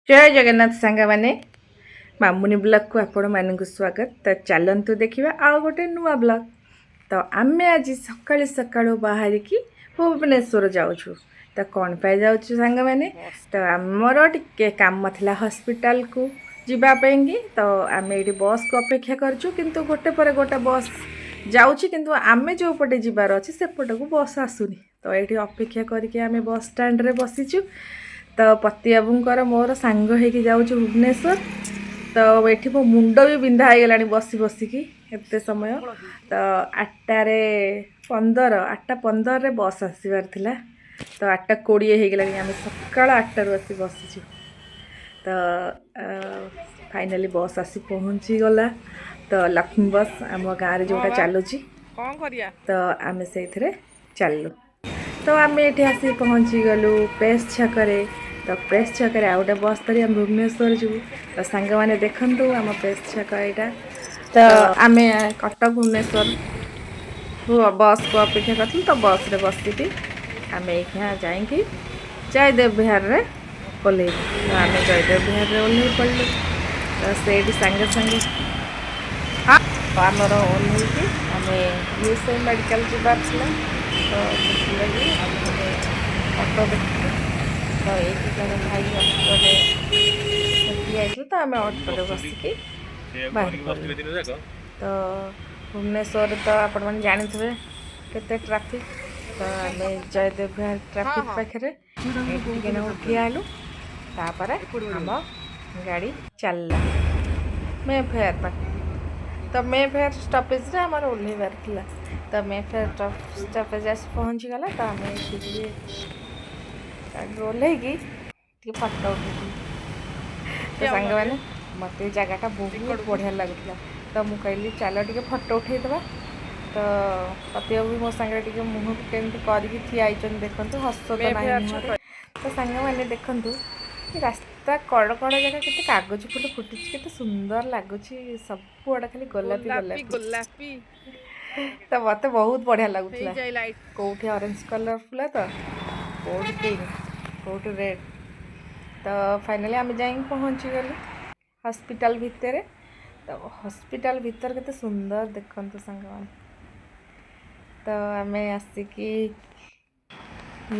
ଜୟ ଜଗନ୍ନାଥ ସାଙ୍ଗମାନେ, ମାମୁନି ବ୍ଲଗ୍କୁ ଆପଣମାନଙ୍କୁ ସ୍ୱାଗତ। ତ ଚାଲନ୍ତୁ ଦେଖିବା ଆଉ ଗୋଟେ ନୂଆ ବ୍ଲଗ୍। ତ ଆମେ ଆଜି ସକାଳୁ ସକାଳୁ ବାହାରିକି ଭୁବନେଶ୍ୱର ଯାଉଛୁ। ତ କ'ଣ ପାଇଁ ଯାଉଛୁ ସାଙ୍ଗମାନେ? ତ ଆମର ଟିକେ କାମ ଥିଲା ହସ୍ପିଟାଲକୁ ଯିବା ପାଇଁକି। ତ ଆମେ ଏଇଠି ବସ୍କୁ ଅପେକ୍ଷା କରିଛୁ, କିନ୍ତୁ ଗୋଟେ ପରେ ଗୋଟେ ବସ୍ ଯାଉଛି, କିନ୍ତୁ ଆମେ ଯେଉଁ ପଟେ ଯିବାର ଅଛି ସେପଟକୁ ବସ୍ ଆସୁନି। ତ ଏଇଠି ଅପେକ୍ଷା କରିକି ଆମେ ବସ୍ ଷ୍ଟାଣ୍ଡରେ ବସିଛୁ। ତ ପତିବାବୁଙ୍କର ମୋର ସାଙ୍ଗ ହେଇକି ଯାଉଛୁ ଭୁବନେଶ୍ୱର। ତ ଏଠି ମୋ ମୁଣ୍ଡ ବି ବିନ୍ଧା ହେଇଗଲାଣି ବସି ବସିକି ଏତେ ସମୟ। ତ 8ଟାରେ 15, 8:15ରେ ବସ୍ ଆସିବାର ଥିଲା, ତ 8:20 ହେଇଗଲାଣି। ଆମେ ସକାଳ 8ଟାରୁ ଆସି ବସିଛୁ। ତ ଫାଇନାଲି ବସ୍ ଆସି ପହଞ୍ଚିଗଲା। ତ ଲକ୍ଷ୍ମୀ ବସ୍ ଆମ ଗାଁରେ ଯେଉଁଟା ଚାଲୁଛି। କ'ଣ କରିବା? ତ ଆମେ ସେଇଥିରେ ଚାଲିଲୁ। ତ ଆମେ ଏଠି ଆସି ପହଞ୍ଚିଗଲୁ ପ୍ରେସ୍ ଛକରେ। ତ ପ୍ରେସ୍ ଛକରେ ଆଉ ଗୋଟେ ବସ୍ ଧରି ଆମେ ଭୁବନେଶ୍ୱର ଯିବୁ। ତ ସାଙ୍ଗମାନେ, ଦେଖନ୍ତୁ ଆମ ପ୍ରେସ୍ ଛକ ଏଇଟା। ତ ଆମେ କଟକ ଭୁବନେଶ୍ୱର ବସ୍କୁ ଅପେକ୍ଷା କରିଥିଲୁ। ତ ବସ୍ରେ ବସିକି ଆମେ ଏଇଖିଣା ଯାଇକି ଜୟଦେବ ବିହାରରେ ଓହ୍ଲେଇବୁ। ତ ଆମେ ଜୟଦେବ ବିହାରରେ ଓହ୍ଲେଇ ପଡ଼ିଲୁ। ତ ସେଇଠି ସାଙ୍ଗେ ସାଙ୍ଗେ ଆମର ଓହ୍ଲେଇକି ଆମେ ୟୁଏସ୍ଏ ମେଡ଼ିକାଲ ଯିବାର ଥିଲା। ତ ସେଥିଲାଗି ଆମେ ଗୋଟେ ଅଟୋ ଦେଖିଲୁ। ତ ଏଇଠି ଜଣେ ଭାଇ ଅଟୋରେ ଠିଆ ହେଇଥିଲେ, ତ ଆମେ ଅଟୋରେ ବସିକି ବାହାରି ପଡ଼ିଲୁ। ତ ଭୁବନେଶ୍ୱରରେ ତ ଆପଣମାନେ ଜାଣିଥିବେ କେତେ ଟ୍ରାଫିକ୍। ତ ଆମେ ଜୟଦେବ ବିହାର ଟ୍ରାଫିକ୍ ପାଖରେ ଏଇଠି ଟିକେ ନାକୁ ଠିଆ ହେଲୁ। ତାପରେ ଆମ ଗାଡ଼ି ଚାଲିଲା ମେ ଫେୟାର ପାଖକୁ। ତ ମେ ଫେୟାର ଷ୍ଟପେଜରେ ଆମର ଓହ୍ଲେଇବାର ଥିଲା। ତ ମେ ଫେୟାର ଷ୍ଟପେଜ ଆସି ପହଞ୍ଚିଗଲା। ତ ଆମେ ଏଠି ଟିକେ ଗାଡ଼ିରୁ ଓହ୍ଲେଇକି ଟିକେ ଫଟୋ ଉଠେଇଥିଲୁ। ତ ସାଙ୍ଗମାନେ, ମୋତେ ଏ ଜାଗାଟା ବହୁତ ବଢ଼ିଆ ଲାଗୁଥିଲା। ତ ମୁଁ କହିଲି, ଚାଲ ଟିକେ ଫଟୋ ଉଠେଇଦେବା। ତ ପତିବାବୁ ବି ମୋ ସାଙ୍ଗରେ ଟିକେ ମୁହଁକୁ କେମିତି କରିକି ଠିଆ ହେଇଛନ୍ତି ଦେଖନ୍ତୁ, ହସ ତ ନାହିଁ ମୁହଁରେ। ତ ସାଙ୍ଗମାନେ, ଦେଖନ୍ତୁ ଏ ରାସ୍ତା କଡ଼ କଡ଼ ଜାଗା କେତେ କାଗଜ ଫୁଲ ଫୁଟିଛି, କେତେ ସୁନ୍ଦର ଲାଗୁଛି। ସବୁଆଡ଼େ ଖାଲି ଗୋଲାପୀ ଗୋଲାପୀ। ଗୋଲାପୀ। ଗୋଲାପୀ। ତ ମୋତେ ବହୁତ ବଢ଼ିଆ ଲାଗୁଥିଲା। ହେଇଯାଇ ଲାଇଟ୍। କେଉଁଠି ଅରେଞ୍ଜ କଲର୍ ଫୁଲ, ତ କେଉଁଠି ପିଙ୍କ, କେଉଁଠି ରେଡ଼୍। ତ ଫାଇନାଲି ଆମେ ଯାଇକି ପହଞ୍ଚିଗଲୁ ହସ୍ପିଟାଲ ଭିତରେ। ତ ହସ୍ପିଟାଲ ଭିତରେ କେତେ ସୁନ୍ଦର ଦେଖନ୍ତୁ ସାଙ୍ଗମାନେ। ତ ଆମେ ଆସିକି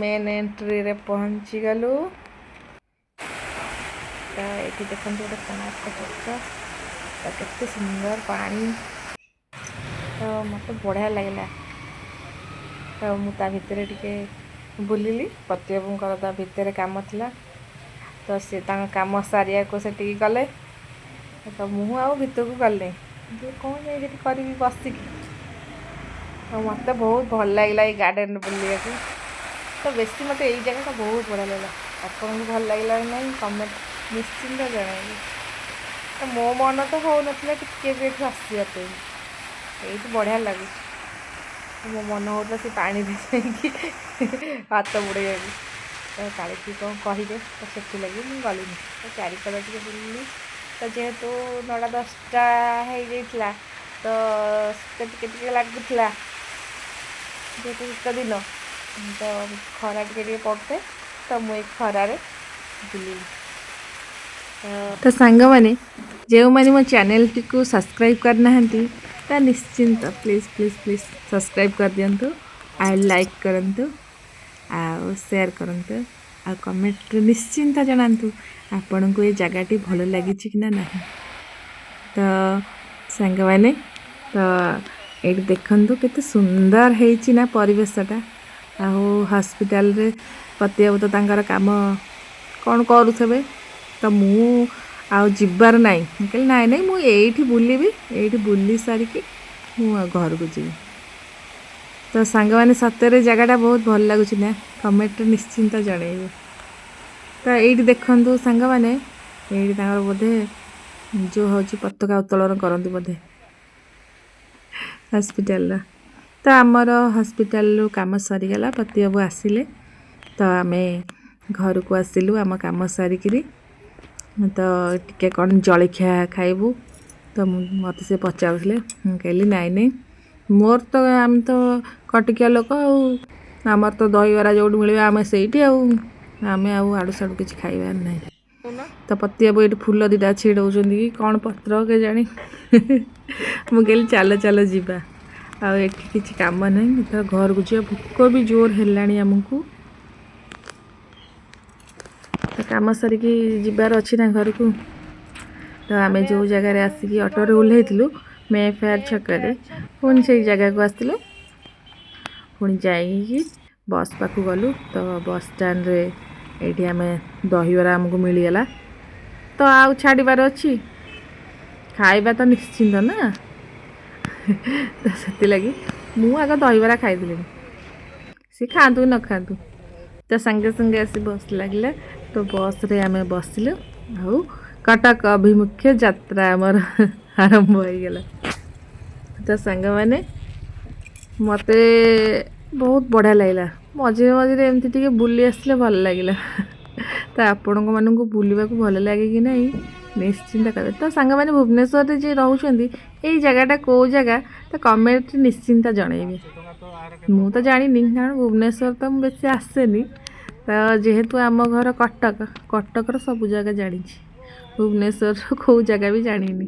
ମେନ୍ ଏଣ୍ଟ୍ରିରେ ପହଞ୍ଚିଗଲୁ। ତ ଏଇଠି ଦେଖନ୍ତୁ ଗୋଟେ କୋଣାର୍କ ଚିତ୍ର। ତ କେତେ ସୁନ୍ଦର ପାଣି, ତ ମୋତେ ବଢ଼ିଆ ଲାଗିଲା। ତ ମୁଁ ତା ଭିତରେ ଟିକେ ବୁଲିଲି। ପତିବାବୁଙ୍କର ତା ଭିତରେ କାମ ଥିଲା, ତ ସେ ତାଙ୍କ କାମ ସାରିବାକୁ ସେଠିକି ଗଲେ। ତ ମୁଁ ଆଉ ଭିତରକୁ ଗଲିନି। କ'ଣ ଯାଇ ସେଠି କରିବି ବସିକି? ଆଉ ମୋତେ ବହୁତ ଭଲ ଲାଗିଲା ଏଇ ଗାର୍ଡ଼େନ୍ ବୁଲିବାକୁ। ତ ବେଶୀ ମୋତେ ଏଇ ଜାଗାଟା ବହୁତ ବଢ଼ିଆ ଲାଗିଲା। ଆପଣଙ୍କୁ ଭଲ ଲାଗିଲା କି ନାହିଁ, କମେଣ୍ଟ ନିଶ୍ଚିନ୍ତ ଜଣାଇବେ। ତ ମୋ ମନ ତ ହେଉନଥିଲା ଟିକେ ବି ଏଠୁ ଆସିବା ପାଇଁ। ଏଇଠି ବଢ଼ିଆ ଲାଗୁଛି। ମୋ ମନ ହେଉଥିଲା ସେ ପାଣିରେ ଯାଇକି ହାତ ବୁଡ଼େଇବାକୁ। ତ କାଳେ କିଏ କ'ଣ କହିବେ, ତ ସେଥିଲାଗି ମୁଁ ଗଲିନି। ତ ଚାରିକଡ଼ ଟିକେ ବୁଲିଲି। ତ ଯେହେତୁ 9ଟା 10ଟା ହେଇଯାଇଥିଲା, ତ ଶୀତ ଟିକେ ଟିକେ ଲାଗୁଥିଲା। ଯେହେତୁ ଶୀତ ଦିନ, ତ ଖରା ଟିକେ ଟିକେ ପଡ଼ୁଥାଏ। ତ ମୁଁ ଏଇ ଖରାରେ ବୁଲିଲି। ତ ସାଙ୍ଗମାନେ, ଯେଉଁମାନେ ମୋ ଚ୍ୟାନେଲଟିକୁ ସବସ୍କ୍ରାଇବ୍ କରିନାହାନ୍ତି, ତା ନିଶ୍ଚିନ୍ତ ପ୍ଲିଜ୍ ପ୍ଲିଜ୍ ପ୍ଲିଜ୍ ସବସ୍କ୍ରାଇବ୍ କରିଦିଅନ୍ତୁ, ଆଉ ଲାଇକ୍ କରନ୍ତୁ, ଆଉ ସେୟାର କରନ୍ତୁ, ଆଉ କମେଣ୍ଟରେ ନିଶ୍ଚିନ୍ତ ଜଣାନ୍ତୁ ଆପଣଙ୍କୁ ଏ ଜାଗାଟି ଭଲ ଲାଗିଛି କି ନା ନାହିଁ। ତ ସାଙ୍ଗମାନେ, ତ ଏଇଠି ଦେଖନ୍ତୁ କେତେ ସୁନ୍ଦର ହେଇଛି ନା ପରିବେଶଟା। ଆଉ ହସ୍ପିଟାଲରେ ପତିବାବୁ ତ ତାଙ୍କର କାମ କ'ଣ କରୁଥିବେ। ତ ମୁଁ ଆଉ ଯିବାର ନାହିଁ। ମୁଁ କହିଲି, ନାଇଁ ନାଇଁ, ମୁଁ ଏଇଠି ବୁଲିବି। ଏଇଠି ବୁଲି ସାରିକି ମୁଁ ଆଉ ଘରକୁ ଯିବି। ତ ସାଙ୍ଗମାନେ, ସତରେ ଜାଗାଟା ବହୁତ ଭଲ ଲାଗୁଛି ନା? କମେଣ୍ଟରେ ନିଶ୍ଚିନ୍ତ ଜଣାଇବେ। ତ ଏଇଠି ଦେଖନ୍ତୁ ସାଙ୍ଗମାନେ, ଏଇଠି ତାଙ୍କର ବୋଧେ ଯେଉଁ ହେଉଛି ପତାକା ଉତ୍ତୋଳନ କରନ୍ତି ବୋଧେ ହସ୍ପିଟାଲର। ତ ଆମର ହସ୍ପିଟାଲରୁ କାମ ସରିଗଲା, ପତିବାବୁ ଆସିଲେ, ତ ଆମେ ଘରକୁ ଆସିଲୁ ଆମ କାମ ସାରିକିରି। ତ ଟିକେ କ'ଣ ଜଳଖିଆ ଖାଇବୁ? ତ ମୁଁ ମୋତେ ସେ ପଚାରୁଥିଲେ। ମୁଁ କହିଲି, ନାଇଁ ନାଇଁ, ମୋର ତ ଆମେ ତ କଟକିଆ ଲୋକ, ଆଉ ଆମର ତ ଦହିବରା ଯେଉଁଠି ମିଳିବ ଆମେ ସେଇଠି, ଆଉ ଆମେ ଆଉ ଆଡ଼ୁ ସାଡ଼ୁ କିଛି ଖାଇବାର ନାହିଁ। ତ ପତି ବାବୁ ଏଇଠି ଫୁଲ ଦୁଇଟା ଛିଡ଼ଉଛନ୍ତି କି କ'ଣ ପତ୍ର କେଜାଣି। ମୁଁ କହିଲି, ଚାଲ ଚାଲ ଯିବା, ଆଉ ଏଠି କିଛି କାମ ନାହିଁ, ତ ଘରକୁ ଯିବା। ଭୋକ ବି ଜୋର ହେଲାଣି ଆମକୁ। ତ କାମ ସାରିକି ଯିବାର ଅଛି ନା ଘରକୁ। ତ ଆମେ ଯେଉଁ ଜାଗାରେ ଆସିକି ଅଟୋରେ ଓହ୍ଲେଇଥିଲୁ, ମେ ଫେୟାର ଛକରେ, ପୁଣି ସେଇ ଜାଗାକୁ ଆସିଥିଲୁ। ପୁଣି ଯାଇକି ବସ୍ ପାଖକୁ ଗଲୁ। ତ ବସ୍ ଷ୍ଟାଣ୍ଡରେ ଏଇଠି ଆମେ ଦହିବରା ଆମକୁ ମିଳିଗଲା। ତ ଆଉ ଛାଡ଼ିବାର ଅଛି? ଖାଇବା ତ ନିଶ୍ଚିନ୍ତ ନା। ତ ସେଥିଲାଗି ମୁଁ ଆଗ ଦହିବରା ଖାଇଦେଲିଣି, ସେ ଖାଆନ୍ତୁ କି ନ ଖାଆନ୍ତୁ। ତ ସାଙ୍ଗେ ସାଙ୍ଗେ ଆସି ବସ୍ ଲାଗିଲା। ତ ବସ୍ରେ ଆମେ ବସିଲୁ ଆଉ କଟକ ଅଭିମୁଖେ ଯାତ୍ରା ଆମର ଆରମ୍ଭ ହେଇଗଲା। ତ ସାଙ୍ଗମାନେ, ମୋତେ ବହୁତ ବଢ଼ିଆ ଲାଗିଲା। ମଝିରେ ମଝିରେ ଏମିତି ଟିକେ ବୁଲି ଆସିଲେ ଭଲ ଲାଗିଲା। ତ ଆପଣଙ୍କ ମାନଙ୍କୁ ବୁଲିବାକୁ ଭଲ ଲାଗେ କି ନାହିଁ, ନିଶ୍ଚିନ୍ତ କହିବେ। ତ ସାଙ୍ଗମାନେ, ଭୁବନେଶ୍ୱରରେ ଯିଏ ରହୁଛନ୍ତି, ଏଇ ଜାଗାଟା କେଉଁ ଜାଗା, ତ କମେଣ୍ଟରେ ନିଶ୍ଚିନ୍ତ ଜଣେଇବେ। ମୁଁ ତ ଜାଣିନି, କାରଣ ଭୁବନେଶ୍ୱର ତ ମୁଁ ବେଶୀ ଆସେନି। ତ ଯେହେତୁ ଆମ ଘର କଟକ, କଟକର ସବୁ ଜାଗା ଜାଣିଛି, ଭୁବନେଶ୍ୱରର କେଉଁ ଜାଗା ବି ଜାଣିନି।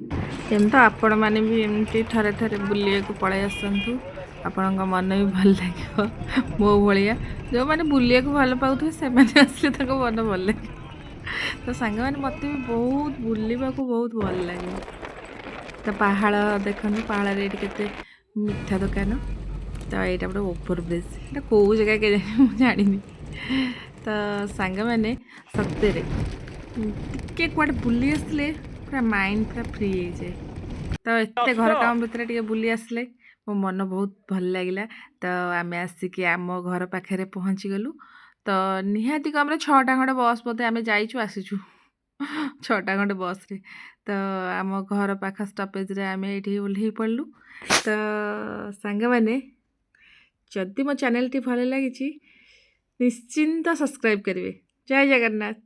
ଏମିତି ଆପଣମାନେ ବି ଏମିତି ଥରେ ଥରେ ବୁଲିବାକୁ ପଳାଇ ଆସନ୍ତୁ, ଆପଣଙ୍କ ମନ ବି ଭଲ ଲାଗିବ ମୋ ଭଳିଆ। ଯେଉଁମାନେ ବୁଲିବାକୁ ଭଲ ପାଉଥିବେ, ସେମାନେ ଆସିଲେ ତାଙ୍କ ମନ ଭଲ ଲାଗିବ। ତ ସାଙ୍ଗମାନେ, ମୋତେ ବି ବହୁତ ବୁଲିବାକୁ ବହୁତ ଭଲ ଲାଗେ। ତ ପାହାଳ ଦେଖନ୍ତୁ, ପାହାଳରେ ଏଇଠି କେତେ ମିଠା ଦୋକାନ। ତ ଏଇଟା ଗୋଟେ ଓଭର ବ୍ରିଜ୍। ଏଇଟା କେଉଁ ଜାଗା କେଜାଣି, ମୁଁ ଜାଣିନି। ତ ସାଙ୍ଗମାନେ, ସତରେ ଟିକେ କୁଆଡ଼େ ବୁଲି ଆସିଲେ ପୁରା ମାଇଣ୍ଡ ପୁରା ଫ୍ରି ହେଇଯାଏ। ତ ଏତେ ଘର କାମ ଭିତରେ ଟିକେ ବୁଲି ଆସିଲେ ମୋ ମନ ବହୁତ ଭଲ ଲାଗିଲା। ତ ଆମେ ଆସିକି ଆମ ଘର ପାଖରେ ପହଞ୍ଚିଗଲୁ। ତ ନିହାତି କମରେ 6ଟା ଖଣ୍ଡେ ବସ୍ ବୋଧେ ଆମେ ଯାଇଛୁ ଆସିଛୁ, 6ଟା ଖଣ୍ଡେ ବସ୍ରେ। ତ ଆମ ଘର ପାଖ ଷ୍ଟପେଜରେ ଆମେ ଏଇଠି ଓହ୍ଲେଇ ପଡ଼ିଲୁ। ତ ସାଙ୍ଗମାନେ, ଯଦି ମୋ ଚ୍ୟାନେଲଟି ଭଲ ଲାଗିଛି, ନିଶ୍ଚିନ୍ତ ସବସ୍କ୍ରାଇବ୍ କରିବେ। ଜୟ ଜଗନ୍ନାଥ।